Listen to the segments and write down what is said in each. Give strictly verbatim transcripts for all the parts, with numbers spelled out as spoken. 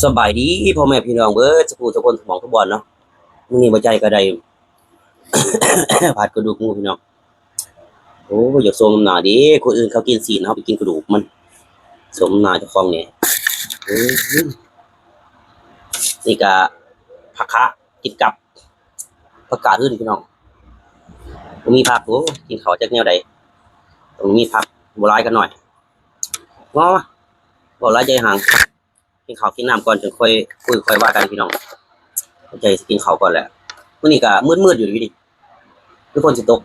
สบายดีพ่อแม่พี่น้องเบิดสุขุทุกคนทุกหม่องทุกบ่อนเนาะ มื้อนี้บ่ใจก็ได้ ผัดกระดูกหมูพี่น้อง โอ้ย อยากสมน้ำหน้าเด้ คนอื่นเขากินซี้น เฮาไปกินกระดูกมัน สมน้ำหน้าเจ้าของแหน่ เออ นี่ก็ผักคะ กินกับผักกาดหื้อนี่พี่น้อง บ่มีผัก โอ้ กินข้าวจักแนวใด ต้องมีผัก บ่หลายก็น้อย ว้า บ่หลายใจห่าง กินข้าวกินน้ำก่อน จั่งค่อยคุยค่อยว่ากันพี่น้อง ใจสิกินข้าวก่อนแหละ มื้อนี้ก็มืดๆอยู่ อยู่นี่ คือฝนสิตก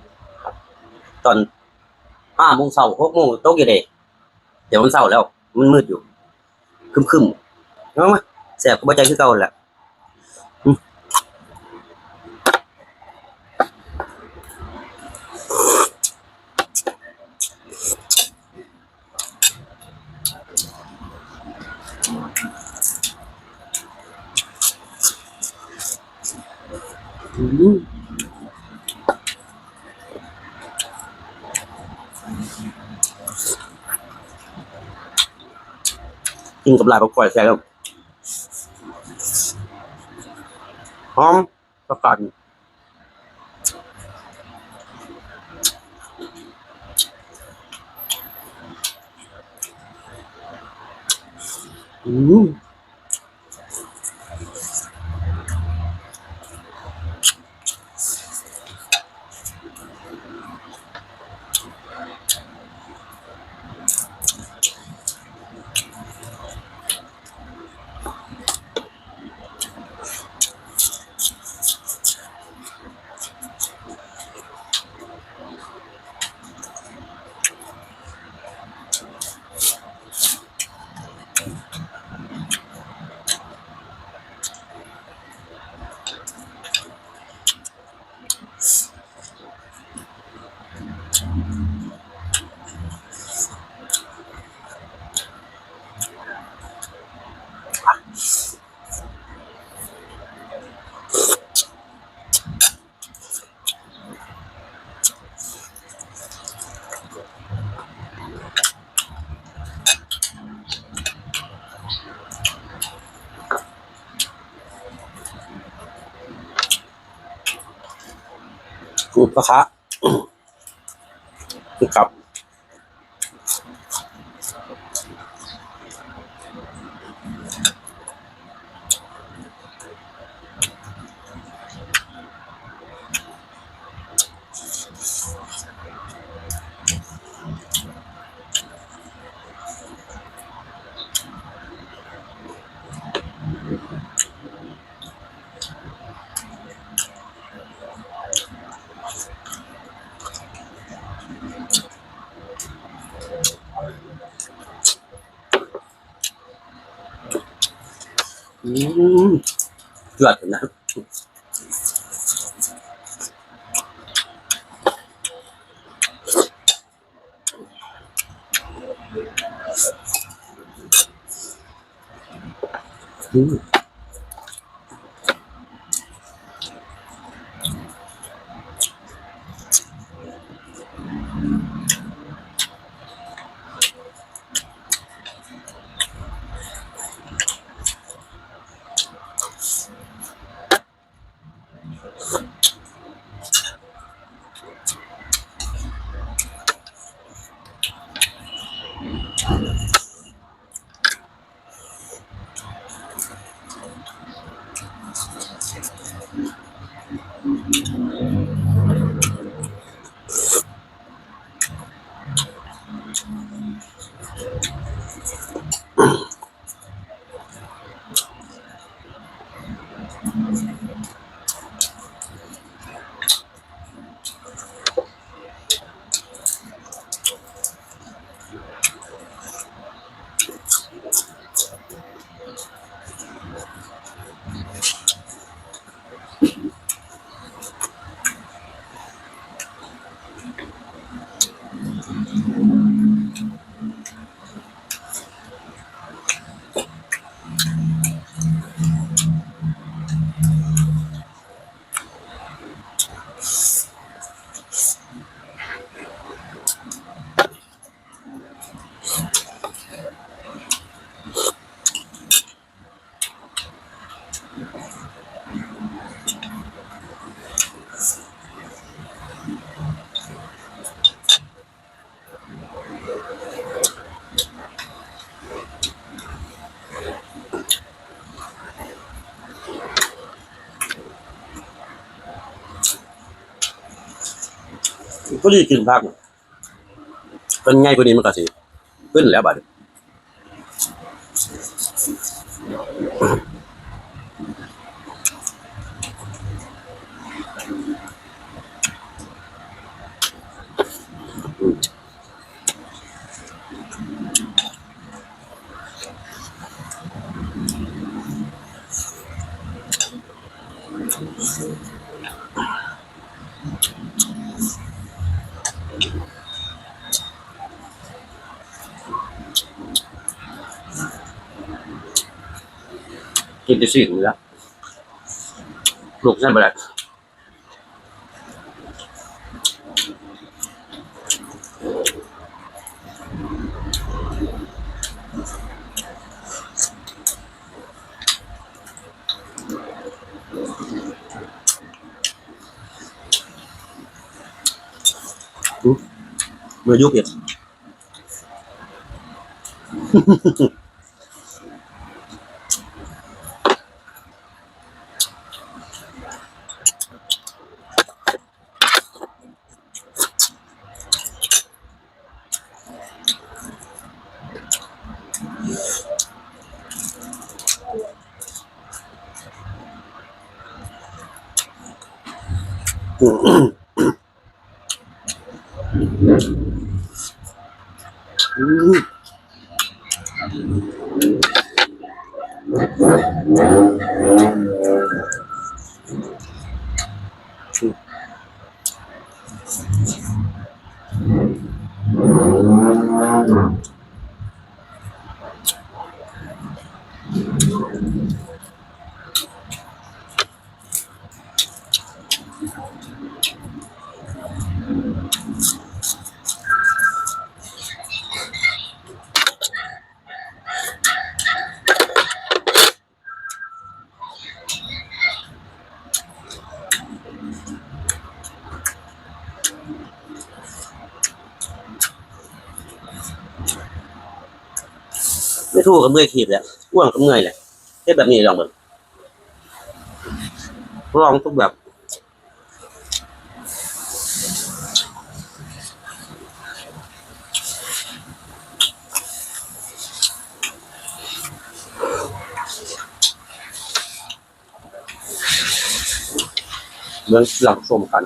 ตอนห้าโมงเช้า หกโมงตกอยู่เด้ เดี๋ยวมันเช้าแล้ว มันมืดอยู่ ครึ้มๆ เอามา แซ่บก็บ่ใจคือเก่าแหละ อืม อืม กินกับลาบก้อยแซ่บ หอม ผักกาด อืม ขูดปลาคะ คือกับ อืม เดือดนะ อืม พอดีกินผัก เป็นไงกว่านี้มันก็สิขึ้นแล้วบัดนี้ กินแต่สิ่งนี้ละ ลูกใช่ไหมล่ะ อืม เมื่อยุคเห็ด อืม ไม่ถูกกับเมื่อยขีบแหละ อ้วนกับเมื่อยแหละ เฮ็ดแบบนี้ลองเบิ่ง ลองทุกแบบ เหมือนหลังส้มกัน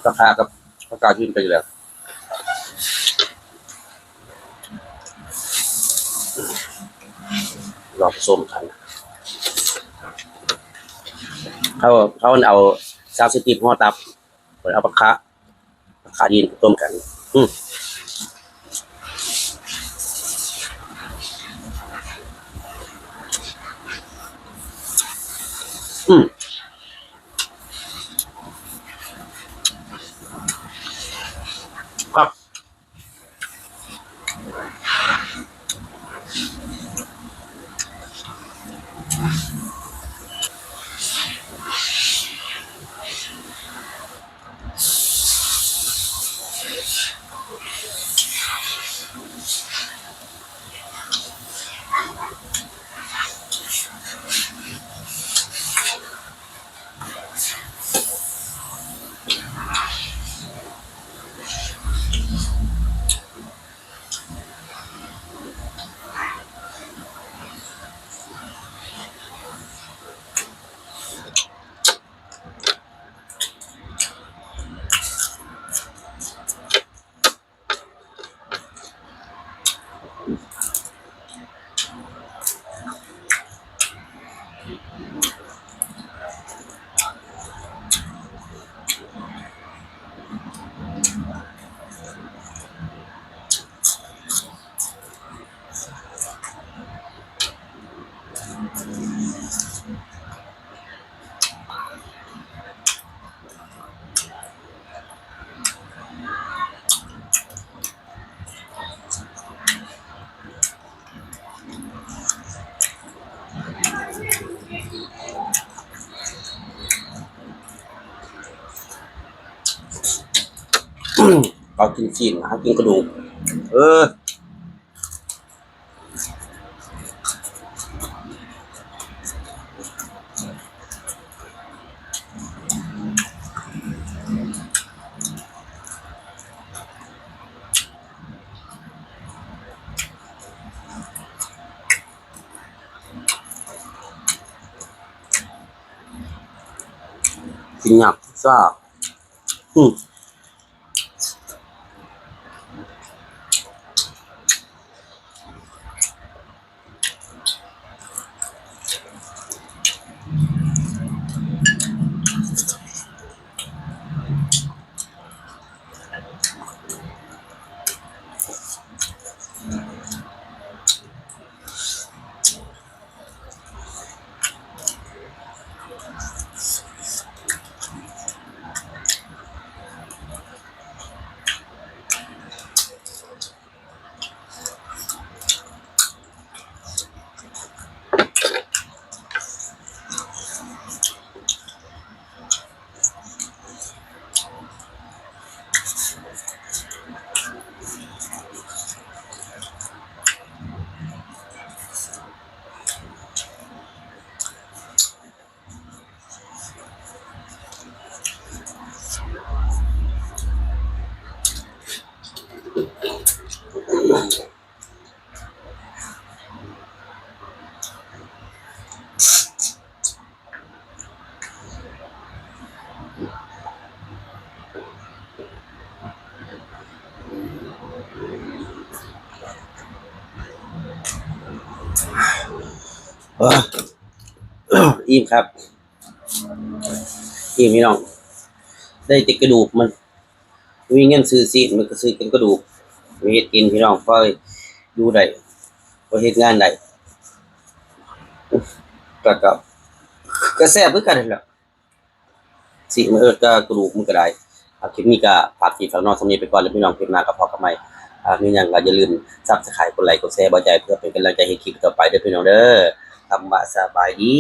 ราคากับผักกาดหินไปอยู่แล้ว ลองส้มกัน เขา เขาเอาซาวสติปห่อตับ เอาผักคะ ขาดินต้มกัน อืม อืม ครับ เขากินชิ้น เขากินกระดูก เออ อื กินหยับซ่า อืม เอ้อ อิ่มครับ อิ่มพี่น้อง ได้แต่กระดูกมัน มีเงินซื้อซี้น มันก็ซื้อเป็นกระดูก ไปเฮ็ดกินพี่น้อง พออยู่ได้ พอเฮ็ดงานได้ ก็ ก็ ก็แซ่บคือกันนั่นแหละ ซี้นมัน เออ ก็กระดูกมันก็ได้ เอา คลิปนี้ก็ฝากพี่ฝากน้องส่ำนี้ไปก่อนเด้อพี่น้อง คลิปหน้าก็พ้อกันใหม่ อ่า มีหยังก็อย่าลืม Subscribe กดไลค์ กดแชร์ บ่าวใหญ่ เพื่อเป็นกำลังใจให้คลิปต่อไปเด้อพี่น้องเด้อ คำว่าสบายดี